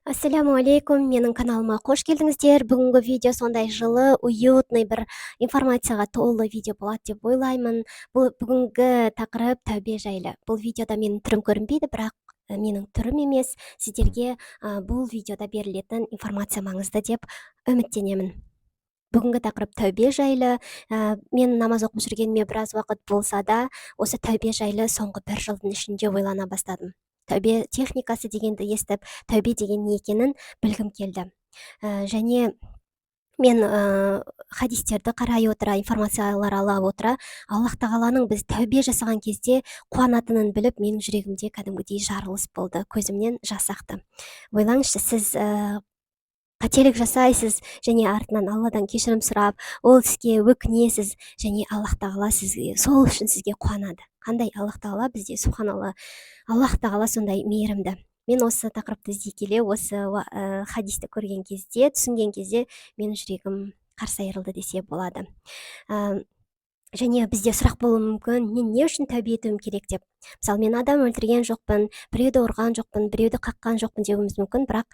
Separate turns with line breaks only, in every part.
Ассаляму алейкум, менің каналыма қош келдіңіздер. Бүгінгі видео сондай жылы, уютный бір информацияға толы видео болады деп ойлаймын. Бұл бүгінгі тақырып тәубе жайлы. Бұл видеода менің түрім көрінбейді, бірақ менің түрім емес, сіздерге бұл видеода берілетін информация маңызды деп үміттенемін. Бүгінгі тақырып тәубе жайлы. Мен намаз оқып жүргеніме біраз уақыт болса да, осы тәубе жайлы соңғы бір жылдың ішінде ойлана бастадым. Тәубе техникасы дегенді естіп, тәубе деген не екенін білгім келді. Және мен хадистерді қарай отыра, информациялар ала отыра, Аллах тағаланың біз тәубе жасаған кезде қуанатынын біліп, менің жүрегімде кәдімгідей жарылыс болды, көзімнен жас ақты. Ойлаңызшы, сіз қателік жасайсыз және артынан Алладан кешірім сұрап, ол іске өкінесіз және Аллах тағала сізге сол үшін сізге қуанады. Қандай Аллах тағала бізде, субханалла, Аллах тағала сондай мейірімді. Мен осы тақырыпты іздей келе, осы хадисті көрген кезде, түсінген кезде менің жүрегім қарс айырылды десе болады. Және бізде сұрақ болуы мүмкін: мен не үшін тәубе етуім керек деп. Мысалы, мен адам өлтірген жоқпын, біреуді ұрған жоқпын, біреуді қаққан жоқпын деуіміз мүмкін. Бірақ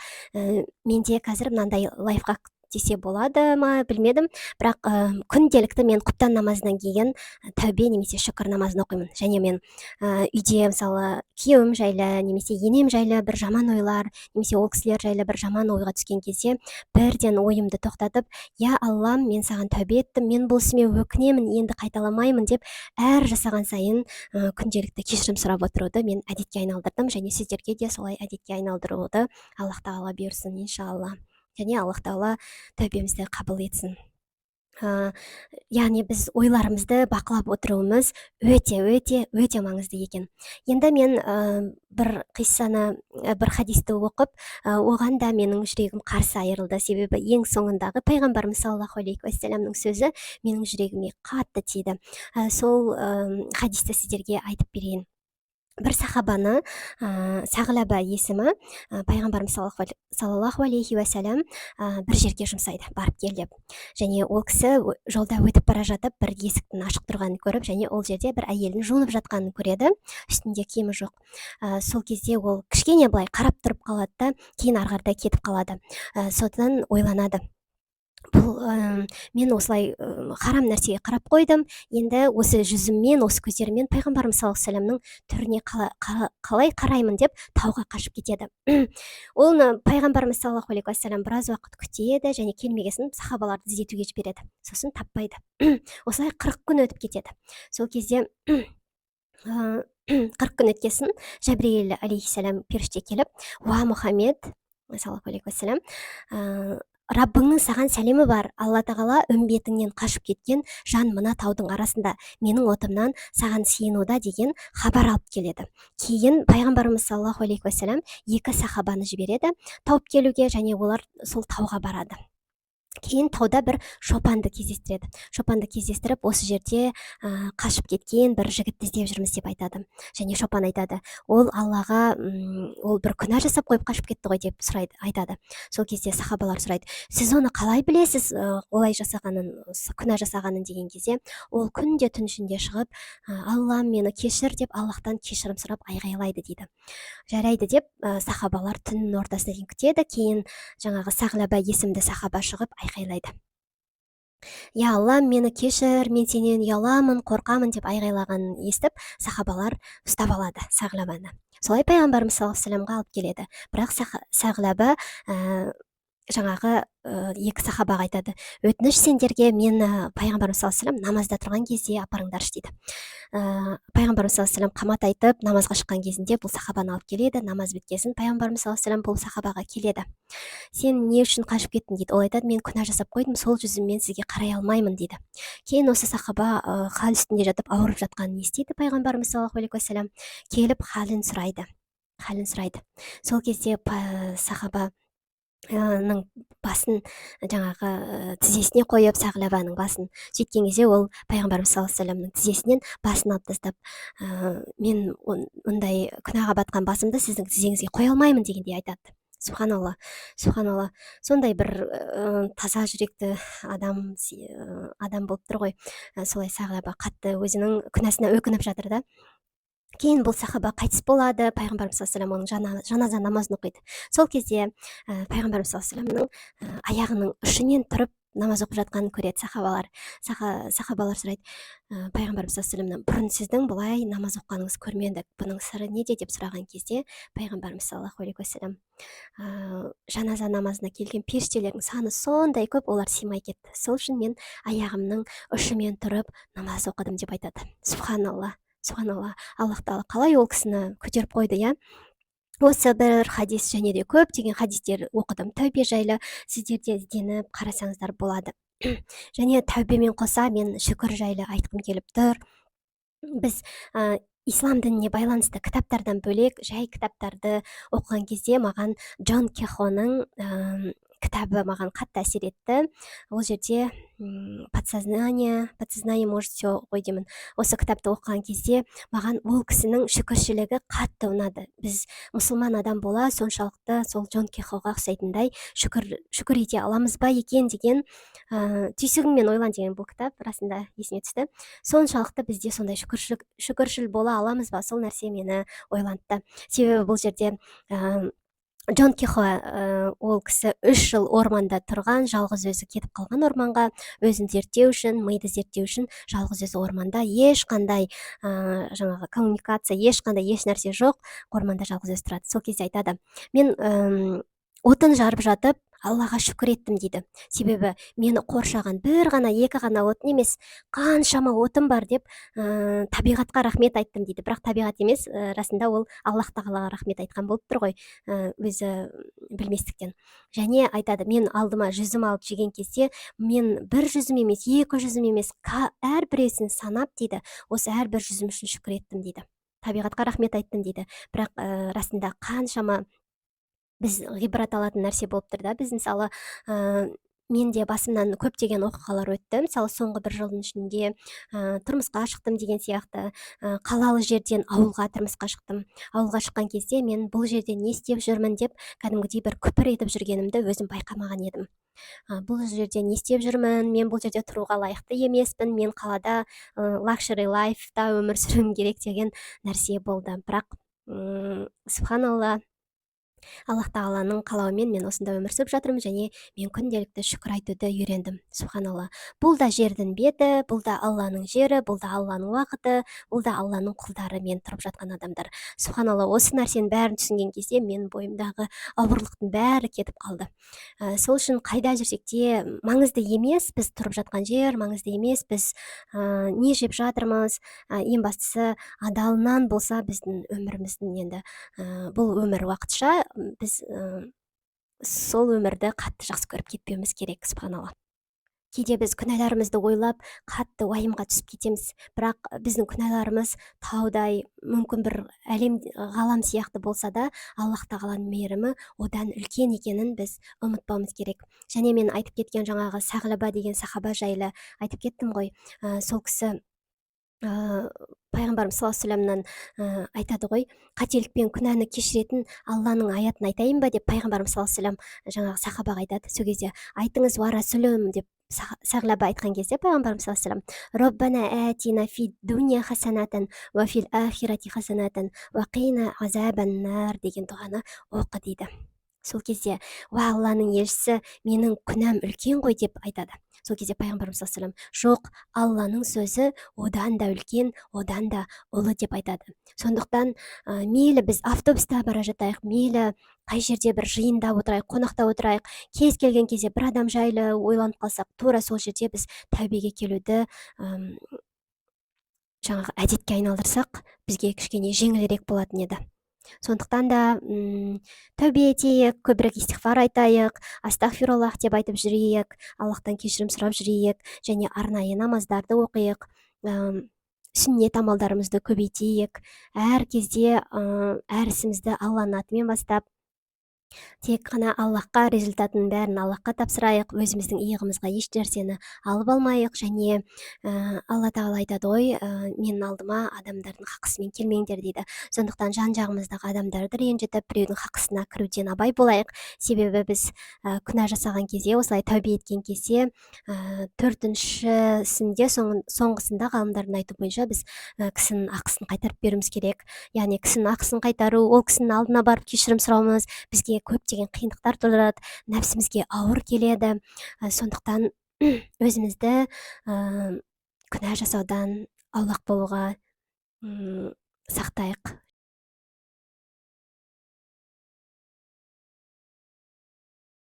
менде қазір мынандай лайфхак десе болады ма, білмедім, бірақ күнделікті мен құптан намазынан кейін тәубе немесе шүкір намазын оқимын. Және мен үйде, мысалы, күйеуім жайлы немесе енем жайлы бір жаман ойлар немесе ол кісілер жайлы бір жаман ойға түскен кезде, бірден ойымды тоқтатып: «Я Аллам, мен саған тәубе еттім, мен бұл ісіме өкінемін, енді қайталамаймын», – деп әр жасаған сайын күнделікті кешірім сұрап отыруды мен әдетке айналдырдым. Және сіздерге де солай әдетке айналдыруды Аллах тағала бұйырсын, иншалла. Және Аллах тағала тәубемізді қабыл етсін. Яғни біз ойларымызды бақылап отыруымыз өте, өте, өте маңызды екен. Енді мен бір қиссаны, бір хадисті оқып, оған да менің жүрегім қарсы айырылды, себебі ең соңындағы пайғамбарымыз саллаллаху алейхи уассаламның сөзі менің жүрегіме қатты тиді. Сол хадисті сіздерге айтып берейін. Бір сахабаны, Сағлаба есімі, пайғамбарымыз саллаллаху алейхи уассалам бір жерге жұмсайды, барып кел деп. Және ол кісі жолда өтіп бара жатып, бір есіктің ашық тұрғанын көріп және ол жерде бір әйелдің жуынып жатқанын көреді, үстінде киімі жоқ. Сол кезде ол кішкене былай қарап тұрып қалады да, кейін ары қарай кетіп қалады. Содан ойланады: бұл мен осылай харам нәрсеге қарап қойдым, енді осы жүзіммен, осы көздеріммен пайғамбарымыз саллаллаху алейхи түріне қалай қараймын деп тауға қашып кетеді. Оны пайғамбарымыз саллаллаху алейхи уассалам біраз уақыт күтеді және келмегесін сахабаларды іздетуге жібереді. Сосын таппайды. Осылай 40 күн өтіп кетеді. Сол кезде, 40 күн өткесін, Жәбірейіл алейхисалам періште келіп: «Уа Мұхаммед саллаллаху алейхи уассалам, Раббыңның саған сәлемі бар. Алла тағала үмбетіңнен қашып кеткен жан мына таудың арасында менің отымнан саған сиынуда», – деген хабар алып келеді. Кейін пайғамбарымыз саллаллаху алейхи уассалам екі сахабаны жібереді тауып келуге және олар сол тауға барады. Кейін тауда бір шопанды кездестіреді. Шопанды кездестіріп, осы жерде қашып кеткен бір жігітті іздеп жүрміз деп айтады. Және шопан айтады: «Ол Аллаға ол бір күнә жасап қойып қашып кетті ғой», – деп сұрайды, айтады. Сол кезде сахабалар сұрайды: «Сіз оны қалай білесіз, олай жасағанын, күнә жасағанын?» деген кезде, ол күнде түн ішінде шығып, «Аллам, мені кешір» деп, Аллахтан кешірім сұрап айғайлайды дейді. «Жарайды», – деп, сахабалар түннің ортасына дейін күтеді. Кейін жаңағы Сағлаба есімді сахаба шығып айқайлайды: «Я Алла, мені кешір, мен сенен ұяламын, қорқамын», – деп айғайлағанын естіп, сахабалар ұстап алады Сағлабаны. Солай пайғамбарымыз саллаллаху алейхи алып келеді. Бірақ Сағлаба жаңағы екі сахабаға айтады: «Өтініш сендерге, мен пайғамбарымыз саллаллаху алейхи намазда тұрған кезде апарыңдаршы», – дейді. Пайғамбарымыз саллаллаху алейхи қамат айтып, намазға шыққан кезінде бұл сахабаны алып келеді. Намаз біткесін пайғамбарымыз саллаллаху алейхи бұл сахабаға келеді: «Сен не үшін қашып кеттің?» – дейді. Ол айтады: «Мен күнә жасап қойдым, сол жүзіммен сізге қарай алмаймын», – дейді. Кейін осы сахаба хал үстінде жатып ауырып жатқанын естиді. Пайғамбарымыз саллаллаху алейхи уассалам келіп, халін сұрайды, халін сұрайды. Сол кезде сахаба ның басын жаңағы тізесіне қойып, Сағлабаның басын, сөйткен кезде ол пайғамбарымыз саллаллаху алейхи тізесінен басын алып тастап, «Мен мұндай күнәға батқан басымды сіздің тізеңізге қоя алмаймын» дегендей айтады. Субханалла, субханалла, сондай бір таза жүректі адам болып тұр ғой. Солай Сағлаба қатты өзінің күнәсіне өкініп жатыр да. Кейін бұл сахаба қайтыс болады. Пайғамбарымыз саллаллаху алейхи оның жаназа намазын оқиды. Сол кезде пайғамбарымыз саллаллаху алейхи аяғының ұшымен тұрып намаз оқып жатқанын көреді сахабалар. Сахабалар сұрайды пайғамбарымыз саллаллаху, «Бұрын сіздің бұлай намаз оқығаныңызды көрмедік, бұның сыры неде?» деп сұраған кезде, пайғамбарымыз саллаллаху алейхи уассалам: «Жаназа намазына келген періштелердің саны сондай көп, олар сыймай кетті, сол үшін мен аяғымның ұшымен тұрып намаз оқыдым», – деп айтады. Субханалла, субханалла! Аллах Тағала қалай ол кісіні көтеріп қойды, иә? Осы бір хадис және де көптеген хадистер оқыдым тәубе жайлы. Сіздер де ізденіп қарасаңыздар болады. Және тәубемен қоса мен шүкір жайлы айтқым келіп тұр. Біз ислам дініне байланысты кітаптардан бөлек жай кітаптарды оқыған кезде маған Джон Кехоның кітабы маған қатты әсер етті. Ол жерде «Подсознание может все» ғой деймін. Осы кітапты оқыған кезде маған ол кісінің шүкіршілігі қатты ұнады. Біз мұсылман адам бола соншалықты сол Джон Кехоға ұқсайтындай шүкір ете аламыз ба екен деген «Түйсігіңмен ойлан» деген бұл кітап расында есіме түсті. Соншалықты бізде сондай шүкіршіл бола аламыз ба? Сол нәрсе мені ойлантты. Себебі бұл жерде Джон Кехо, ол кісі 3 жыл орманда тұрған, жалғыз өзі кетіп қалған орманға, өзін зерттеу үшін, миды зерттеу үшін. Жалғыз өзі орманда, ешқандай жаңағы коммуникация, ешқандай еш нәрсе жоқ, орманда жалғыз өзі тұрады. Сол кезде айтады: «Мен отын жарып жатып, Аллаға шүкір еттім, – дейді, – себебі мені қоршаған бір ғана, екі ғана отын емес, қаншама отын бар деп, табиғатқа рахмет айттым», – дейді. Бірақ табиғат емес, расында ол Аллах Тағалаға рахмет айтқан болып тұр ғой, өзі білместіктен. Және айтады: «Мен алдыма жүзім алып жеген кезде, мен бір жүзім емес, екі жүзім емес, әрбіреуісін санап, – дейді, – осы әрбір жүзім үшін шүкір еттім, – дейді, – табиғатқа рахмет айттым», – дейді. Бірақ расында қаншама біз ғибрат алатын нәрсе болып тұр да. Біз, мысалы, мен де басымнан көптеген оқиғалар өтті. Мысалы, соңғы бір жылдың ішінде тұрмысқа шықтым деген сияқты. Қалалы жерден ауылға тұрмысқа шықтым. Ауылға шыққан кезде мен бұл жерде не істеп жүрмін деп кәдімгідей бір күпір етіп жүргенімді өзім байқамаған едім. Бұл жерде не істеп жүрмін мен, бұл жерде тұруға лайықты емеспін, мен қалада luxury life та өмір сүруім керек деген нәрсе болды. Бірақ субханалла, Аллах Тағаланың қалауымен мен осында өмір сүріп жатырмын және мен күнделікті шүкір айтуды үйрендім. Субханалла, бұл да жердің беті, бұл да Алланың жері, бұл да Алланың уақыты, бұл да Алланың құлдары, мен тұрып жатқан адамдар. Субханалла, осы нәрсенің бәрін түсінген кезде менің бойымдағы ауырлықтың бәрі кетіп қалды. Сол үшін қайда жүрсек те, маңызды емес біз тұрып жатқан жер, маңызды емес біз не жеп жатырмыз. Ең бастысы, адалынан болса біздің өміріміздің. Енді бұл өмір уақытша, біз сол өмірді қатты жақсы көріп кетпеуіміз керек. Субханалла, кейде біз күнәларымызды ойлап, қатты уайымға түсіп кетеміз. Бірақ біздің күнәларымыз таудай, мүмкін бір әлем, ғалам сияқты болса да, Аллах Тағаланың мейірімі одан үлкен екенін біз ұмытпауымыз керек. Және мен айтып кеткен жаңағы Сағлаба деген сахаба жайлы айтып кеттім ғой. Сол кісі пайғамбарымыз саллаллаху алейхи айтады ғой: «Қателік пен күнәні кешіретін Алланың аятын айтайын ба?» – деп пайғамбарымыз саллаллаху алейхи жаңағы сахабаға айтады. Сол кезде: «Айтыңыз, уа Расулым», – деп Сағлаба айтқан кезде, пайғамбарымыз саллаллаху алейхи: «Роббана атина фид дуния хасанатан уа фил ахирати хасанатан уа қина азабан нар» деген дұғаны оқы дейді. Сол кезде: «Уа Алланың елшісі, менің күнәм үлкен ғой», – деп айтады. Сол кезде пайғамбарымыз саллаллаху: «Жоқ, Алланың сөзі одан да үлкен, одан да ұлы», – деп айтады. Сондықтан мейлі біз автобуста бара жатайық, мейлі қай жерде бір жиында отырайық, қонақта отырайық, кез келген кезде бір адам жайлы ойланып қалсақ, тура сол жерде біз тәубеге келуді жаңағы әдетке айналдырсақ, бізге кішкене жеңілірек болатын еді. Сондықтан да тәубе етейік, көбірек истиғфар айтайық, астағфируллах деп айтып жүрейік, Аллахтан кешірім сұрап жүрейік және арнайы намаздарды оқиық, сүннет амалдарымызды көбейтейік. Әр кезде әр ісімізді Алланың атымен бастап, Тек қана Аллахқа, результатын бәрін Аллахқа тапсырайық, өзіміздің иығымызға еш нәрсені алып алмайық. Және Алла Тағала айтады ғой, «Менің алдыма адамдардың хақысымен келмеңдер», – дейді. Сондықтан жан жағымыздағы адамдарды ренжітіп, біреудің хақысына кіруден абай болайық. Себебі біз күнә жасаған кезде, осылай тәубе еткен кезде, төртіншісінде, соңғысында, ғалымдардың айтуы бойынша, біз кісінің ақысын қайтарып беруіміз керек. Яғни кісінің ақысын қайтару, ол кісінің алдына барып кешірім сұрауымыз бізге көптеген қиындықтар тудырады, нәпсімізге ауыр келеді. Сондықтан өзімізді күнә жасаудан аулақ болуға сақтайық.